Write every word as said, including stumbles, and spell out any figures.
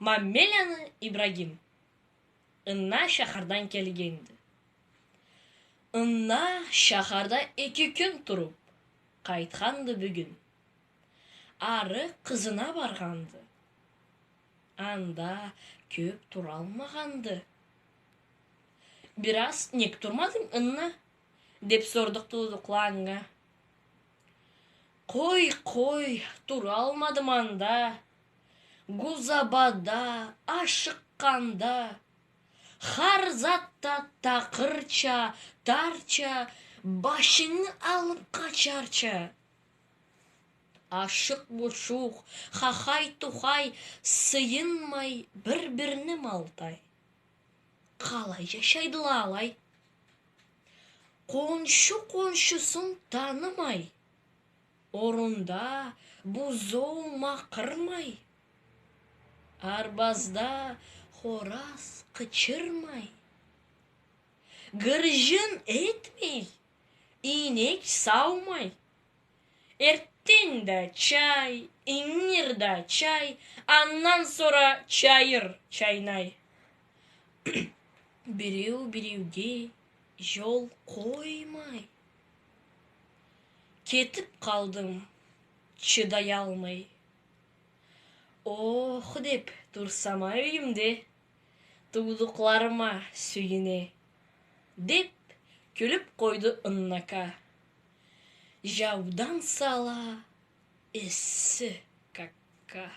Маммеланы Ибрагим. Ынна шахардан келгенди. Ынна шахарда эки кюн туруп, къайтханды бюгюн. Ары къызына баргъанды. Анда кёп туралмагъанды. Бир аз нек турмадынг, Ынна? — деп сордукъ туудукъла анга. Къой, къой, туралмадым анда. Гузабада, ашыкъгъанда, хар зат да такъырча, тарча, башынгы алып къачарча. Ашыкъ-бушукъ, хахай-тухай, сыйынмай, бир-бирини малтай. Къалай жашайдыла алай? Къоншу къоншусун танымай, орунда бузоу макъырмай, арбазда хораз къычырмай, гыржын этмей, ийнек саумай. Эртден да чай, ингир да чай, андан сора чайыр чайнай. Биреу биреуге жол къоймай. Кетип къалдым чыдаялмай. Ох, деп турсам а юйюмде, туудукъларыма сюйюне, — деп кюлюп къойду Ыннака. Жаудан сала эсси какка.